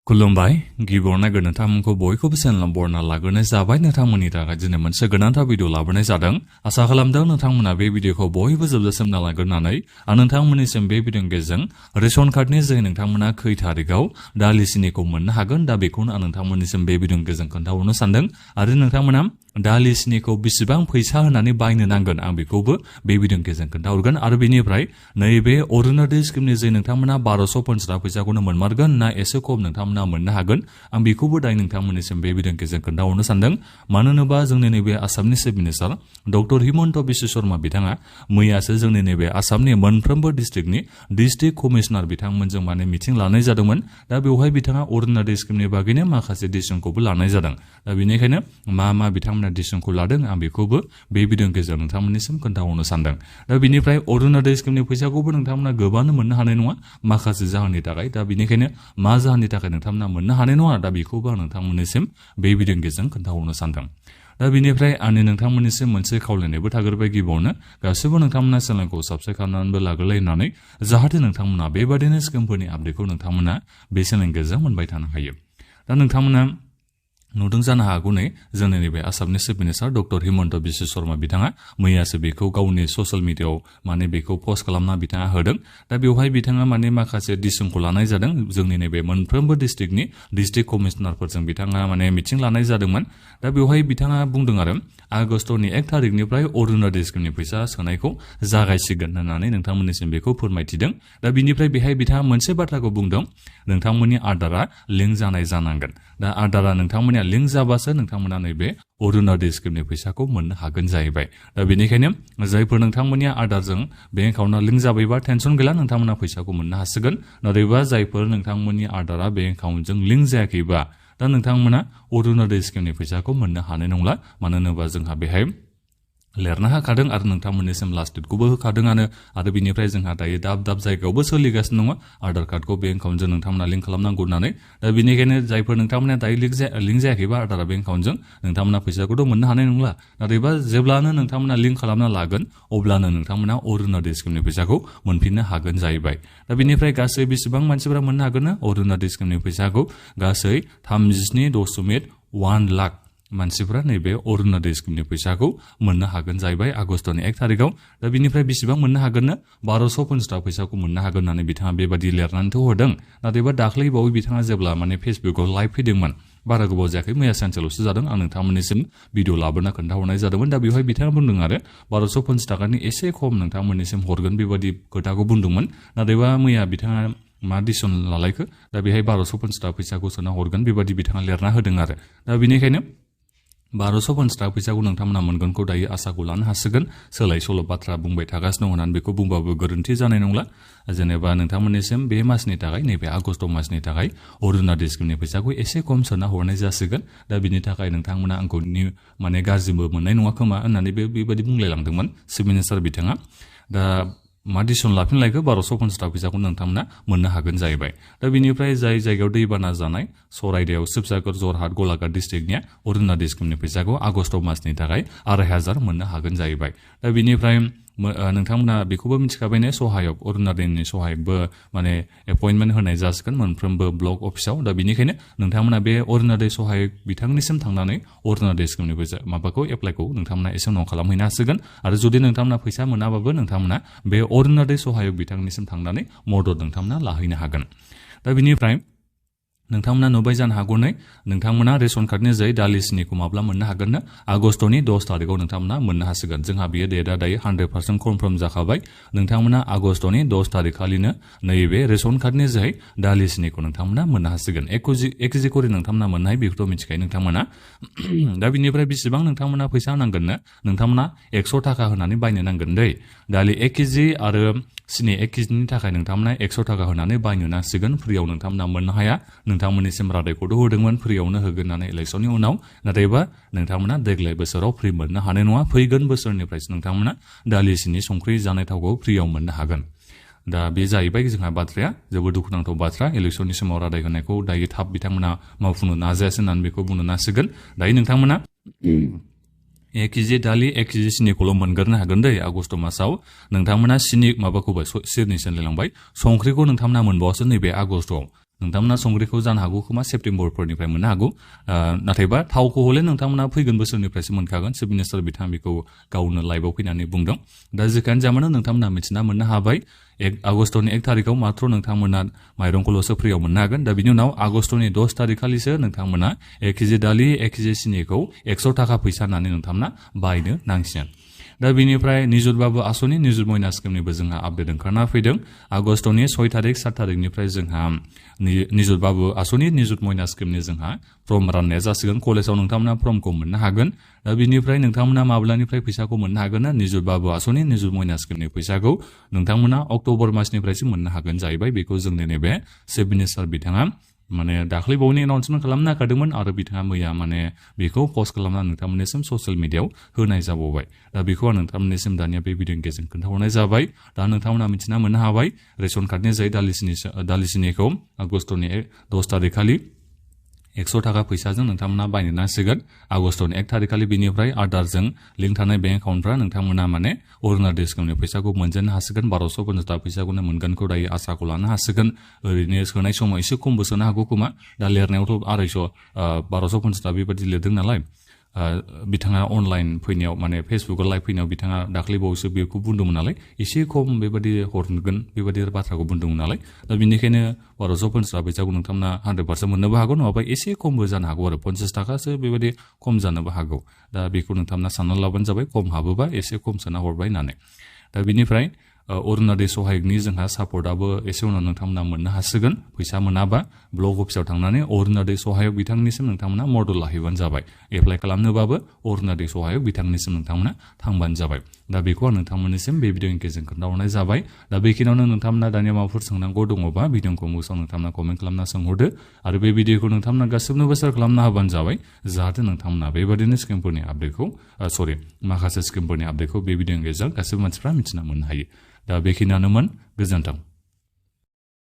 खुलुमबाय गिबियावनो नोंथांमोनखौ बयखौबो चेनेलाव बरना लाग्रोनाय जाबाय। नोंथांमोननि थाखाय दिनै मोनसे गोनांथार भिडिअ लाबोनाय जादों। आसा खालामदों नोंथांमोना बे भिडिअखौ बयबो जोबजासिम नायलांगोरनानै आं नोंथांमोननिसिम बे भिडिअनि गेजेरजों रेशन कार्डनि जोहै नोंथांमोना खै थारिखआव दालि सिनिखौ मोननो हागोन दा बेखौनो आं नोंथांमोननिसिम बे भिडिअनि गेजेरजों खोन्थाहरनो सानदों। आरो नोंथांमोना दालि सिनिखौ बेसेबां फैसा होनानै बायनो नांगोन आं बेखौबो बे भिडिअनि गेजेरजों खोन्थाहरगोन। आरो बेनिफ्राय नैबे अरुणोदय स्किमनि जे नोंथांमोना 1250 फैसाखौनो मोनमारगोन ना एसे खम नोंथांमोना मोननो हागोन आं बेखौबो दायो नोंथांमोननिसिम बे भिडिअनि गेजेरजों खोन्थाहरनो सानदों। मानो होनोबा जोंनि नैबे आसामनि chief minister doctor Himanta Biswa Sharma बिथाङा मैयासो जोंनि नैबे आसामनि मोनफ्रोमबो डिस्ट्रिक्टनि डिस्ट्रिक्ट कमिशनार बिथांमोनजों माने मिटिं लानाय जादोंमोन। दा बेवहाय बिथाङा अरुणोदय स्किमनि बागैनो माखासे डिसिसनखौबो लानाय जादों। दा बेनिखायनो मा बिथांमोना डिसिसनखौ लादों आं बेखौबो बे भिडिअनि गेजेरजों नोंथांमोननिसिम खोन्थाहरनो सानदों। दा बेनिफ्राय अरुणोदय स्किमनि फैसाखौबो नोंथांमोना गोबांनो मोननो हानाय नङा माखासे जाहोननि थाखाय। दा बेनिखायनो मा जाहोननि थाखाय नोंथांमोना मोननो हानाय नङा दा बेखौबो आं नोंथांमोननिसिम बे भिडिअनि गेजेरजों खोन्थाहरनो सानदों। दा बेनिफ्राय आंनि नोंथांमोननिसिम मोनसे खावलायनायबो थाग्रोबाय गिबियावनो गासैबो नोंथांमोना चेनेलखौ साबस्क्राइब खालामनानैबो लाग्रोलायनानै जाहाथे नोंथांमोना बेबादिनो स्किमफोरनि आपडेटखौ नोंथांमोना बे चेनेलनि गेजेरजों मोनबाय थानो हायो। दा नोंथांमोना नुदों जानो हागौ नै जोंनि नैबे आसामनि chief minister doctor Himanta Biswa Sharma बिथाङा मैयासो बेखौ गावनि ससियेल मिडियाआव माने बेखौ पस्ट खालामना बिथाङा होदों। दा बेवहाय बिथाङा माने माखासे डिसिसनखौ लानाय जादों। जोंनि नैबे मोनफ्रोमबो डिस्ट्रिक्टनि डिस्ट्रिक्ट कमिशनारफोरजों बिथाङा माने मिटिं लानाय जादोंमोन। दा बेवहाय बिथाङा बुंदों आरो आगस्टनि 1 थारिखनिफ्राय अरुणोदय स्किमनि फैसा सोनायखौ जागायसिगोन होननानै नोंथांमोननिसिम बेखौ फोरमायथिदों। दा बिनिफ्राय बेहाय बिथाङा मोनसे बाथ्राखौ बुंदों नोंथांमोननि आदारा लिंक जानाय जानांगोन। दा आदारा नोंथांमोननिया लिंक जाबासो नोंथांमोना नैबे अरुणोदय स्किमनि फैसाखौ मोननो हागोन जाहैबाय। दा बेनिखायनो जायफोर नोंथांमोननि आदारजों बेंक एकाउन्टआव लिंक जाबायबा टेनसन गैला नोंथांमोना फैसाखौ मोननो हासिगोन। नाथायबा जायफोर नोंथांमोननि आदारा बेंक एकाउन्टजों लिंक जायाखैबा दा नोंथांमोना अरुणोदय स्किमनि फैसाखौ मोननो हानाय नंला। मानो होनोबा जोंहा बेहाय लिरना होखादों आरो नोंथांमोननिसिम लास्ट डेटखौबो होखादोंआनो। आरो बिनिफ्राय जोंहा दायो दाब जायगायावबो सोलिगासिनो दङ आधार कार्डखौ बेंक एकाउन्टजों नोंथांमोना लिंक खालामनांगौ होननानै। दा बेनिखायनो जायफोर नोंथांमोना दायो लिंक जायाखैबा आधारा बेंक एकाउन्टजों नोंथांमोना फैसाखौथ' मोननो हानाय नंला। नाथायबा जेब्लानो नोंथांमोना लिंक खालामना लागोन अब्लानो नोंथांमोना अरुणोदय स्किमनि फैसाखौ मोनफिननो हागोन जाहैबाय। दा बेनिफ्राय गासै बेसेबां मानसिफोरा मोननो हागोन ना अरुणोदय स्किमनि फैसाखौ गासै 37.1 लाख मानसिफोरा नैबे अरुणोदय स्किमनि फैसाखौ मोननो हागोन जाहैबाय आगस्टनि 1 थारिखआव। दा बिनिफ्राय बेसेबां मोननो हागोन ना 1250 फैसाखौ मोननो हागोन होननानै बिथाङा बेबादि लिरनानैथ' होदों। नाथायबा दाख्लैबावै बिथाङा जेब्ला माने फेसबुकाव लाइभ फैदोंमोन बारा गोबाव जायाखै मैया सानसेल'सो जादों आं नोंथांमोननिसिम भिडिअ लाबोना खोन्थाहरनाय जादोंमोन। दा बेवहाय बिथाङा बुंदों आरो 1250 थाखानि एसे खम नोंथांमोननिसिम हरगोन बेबादि खोथाखौ बुंदोंमोन। नाथायबा मैया बिथाङा मा डिसिसन लालायखो दा बेहाय 1250 फैसाखौ सोना हरगोन बेबादि बिथाङा लिरना होदों आरो। दा बेनिखायनो 1250 फैसाखौ नोंथांमोना मोनगोनखौ दायो आसाखौ लानो हासिगोन। सोलाय सोल' बाथ्रा बुंबाय थागासिनो दं होननानै बेखौ बुंबाबो गोरोन्थि जानाय नंला। जेनेबा नोंथांमोननिसिम बे मासनि थाखाय नैबे आगस्ट मासनि थाखाय अरुणोदय स्किमनि फैसाखौ एसे खम सोना हरनाय जासिगोन। दा बिनि थाखाय नोंथांमोना आंखौ माने गाज्रिबो मोननाय नङा खोमा होननानै बेबायदि बुंलायलांदोंमोन चिफ मिनिस्टार बिथाङा। दा मा डिसिसन लाफिनलायखो 1250 फैसाखौ नोंथांमोना मोननो हागोन जाहैबाय। दा बिनिफ्राय जाय जायगायाव दैबाना जानाय सराइदेव शिबसागर जरहाट गलाघाट डिस्ट्रिक्टनिया अरुणोदय स्किमनि फैसाखौ आगस्ट मासनि थाखाय 2500 मोननो हागोन जाहैबाय। दा बिनिफ्राय नोंथांमोना बेखौबो मिथिखाबायने सहायक अरुणोदयनि सहायकबो माने एपइन्टमेन्ट होनाय जासिगोन मोनफ्रोमबो ब्लक अफिसाव। दा बेनिखायनो नोंथांमोना बे अरुणोदय सहायक बिथांनिसिम थांनानै अरुणोदय स्किमनि फैसा माबाखौ एप्लाइखौ नोंथांमोना एसे उनाव खालामहैनो हासिगोन। आरो जुदि नोंथांमोना फैसा मोनाबाबो नोंथांमोना बे अरुणोदय सहायक बिथांनिसिम थांनानै मदद नोंथांमोना लाहैनो हागोन। दा बिनिफ्राय नोंथांमोना नुबाय जानो हागौ नै नोंथांमोना रेशन कार्डनि जै दालि सिनिखौ माब्ला मोननो हागोन ना आगस्टनि 10 थारिखआव नोंथांमोना मोननो हासिगोन। जोंहा बियो डेटआ दायो 100% कनफार्म जाखाबाय। नोंथांमोना आगस्टनि 10 थारिखखालिनो नैबे रेशन कार्डनि जै दालि सिनिखौ नोंथांमोना मोननो हासिगोन। 1 केजि करि नोंथांमोना मोननाय बेखौथ' मिथिखायो नोंथांमोना। दा बिनिफ्राय बेसेबां नोंथांमोना फैसा नांगोन ना नोंथांमोना 100 थाखा होनानै बायनो नांगोन दै। दालि 1 केजि आरो सिनि 1 केजिनि थाखाय नोंथांमोना 100 थाखा होनानै बायनो नांसिगोन। फ्रियाव नोंथांमोना मोननो हाया। नोंथांमोननिसिम रादायखौथ' होदोंमोन फ्रियावनो होगोन होननानै इलेक्सननि उनाव। नाथायबा नोंथांमोना देग्लाय बोसोराव फ्रि मोननो हानाय नङा। फैगोन बोसोरनिफ्रायसो नोंथांमोना दालि सिनि संख्रि जानाय थावखौ फ्रियाव मोननो हागोन। दा बे जाहैबाय जोंहा बाथ्राया जोबोद दुखुनांथाव बाथ्रा। इलेक्सननि समाव रादाय होनायखौ दायो थाब बिथांमोना मावफुंनो नाजायासै होननानै बेखौ बुंनो नांसिगोन। दायो नोंथांमोना 1 केजि दालि 1 केजि सिनिखौल' मोनगोरनो हागोन दै आगस्ट मासाव। नोंथांमोना सिनि माबाखौबो सिरनि सोलायलांबाय संख्रिखौ नोंथांमोना मोनबावासो नैबे आगस्टआव। नोंथांमोना संख्रिखौ जानो हागौ खोमा सेप्तेम्बरफोरनिफ्राय मोननो हागौ नाथायबा थावखौ हले नोंथांमोना फैगोन बोसोरनिफ्रायसो मोनखागोन चिफ मिनिस्टार बिथाङा बेखौ गावनो लाइभआव फैनानै बुंदों दा जेखियानो जामानो नोंथांमोना मिथिना मोननो हाबाय 1 आगस्टनि 1 तारिखआव मात्र नोंथांमोना माइरंखौल'सो फ्रियाव मोननो हागोन दा बिनि उनाव आगस्टनि 10 तारिखखालिसो नोंथांमोना 1 केजि दालि 1 केजि सिनिखौ 100 थाखा फैसा होननानै नोंथांमोना बायनो नांसिगोन दा बिनिफ्राय निजुत बाबु आसनि निजुत मयना स्किमनिबो जोंहा आपडेट ओंखारना फैदों आगस्टनि 6 तारिख 7 तारिखनिफ्राय जोंहा निजुत बाबु आसनि निजुत मयना स्किमनि जोंहा फर्म राननाया जासिगोन कलेजाव नोंथांमोना फर्मखौ मोननो हागोन दा बिनिफ्राय नोंथांमोना माब्लानिफ्राय फैसाखौ मोननो हागोन ना निजुत बाबु आसनि निजुत मयना स्किमनि फैसाखौ नोंथांमोना अक्ट'बर मासनिफ्रायसो मोननो हागोन जाहैबाय बेखौ जोंनि नैबे चिफ मिनिस्टार बिथाङा माने दाख्लै बावैनो एनाउन्समेन्ट खालामनो नागिरदोंमोन आरो बिथाङा मैया माने बेखौ पस्ट खालामना नोंथांमोननिसिम ससियेल मिडियायाव होनाय जाबावबाय दा बेखौ आं नोंथांमोननिसिम दानिया बे भिडिअनि गेजेरजों खोन्थाहरनाय जाबाय दा नोंथांमोना मिथिना मोननो हाबाय रेशन कार्डनि जाय दालिसिनिखौ आगस्टनि 10 तारिखखालि 100 थाखा फैसाजों नोंथांमोना बायनो नांसिगोन आगस्टनि 1 तारिखखालि बिनिफ्राय आदारजों लिंक थानाय बेंक एकाउन्टफ्रा नोंथांमोना माने अरुणोदय स्किमनि फैसाखौ मोनजेननो हासिगोन 1250 थाखा फैसाखौनो मोनगोनखौ दायो आसाखौ लानो हासिगोन ओरैनो सोनाय समाव एसे खमबो सोनो हागौ खोमा दा लिरनायावथ' 1250 थाखा बेबायदि लिरदों नालाय बिथाङा अनलाइन फैनायाव माने फेसबुकआव लाइभ फैनायाव बिथाङा दाख्लै बावैसो बेखौ बुंदोंमोन नालाय एसे खम बेबायदि हरगोन बेबायदि बाथ्राखौ बुंदोंमोन नालाय दा बेनिखायनो 1250 थाखा फैसाखौ नोंथांमोना 100% मोननोबो हागौ नङाबा एसे खमबो जानो हागौ आरो 50 थाखासो बेबायदि खम जानोबो हागौ दा बेखौ नोंथांमोना सानना लाबानो जाबाय खम हाबोबा एसे खम सोना हरबाय होननानै दा बिनिफ्राय अरुणोदय सहायकनि जोंहा सापर्टआबो एसे उनाव नोंथांमोना मोननो हासिगोन फैसा मोनाबा ब्लक अफिसाव थांनानै अरुणोदय सहायक बिथांनिसिम नोंथांमोना मदद लाहैबानो जाबाय एप्लाइ खालामनोबाबो अरुणोदय सहायक बिथांनिसिम नोंथांमोना थांबानो जाबाय दा बेखौ आं नोंथांमोननिसिम बे भिडिअनि गेजेरजों खोन्थाहरनाय जाबाय दा बेखिनियावनो नोंथांमोना दानिया माबाफोर सोंनांगौ दङबा भिडिअखौ मोजां नोंथांमोना कमेन्ट खालामना सोंहरदो आरो बे भिडिअखौ नोंथांमोना गासिबोनोबो शेयार खालामना होबानो जाबाय जाहाथे नोंथांमोना बेबादिनो स्किमफोरनि आपडेटखौ माखासे स्किमफोरनि आपडेटखौ बे भिडिअनि गेजेरजों गासिबो मानसिफ्रा मिथिना मोननो हायो दा बेखिनियानोमोन गोजोन्थों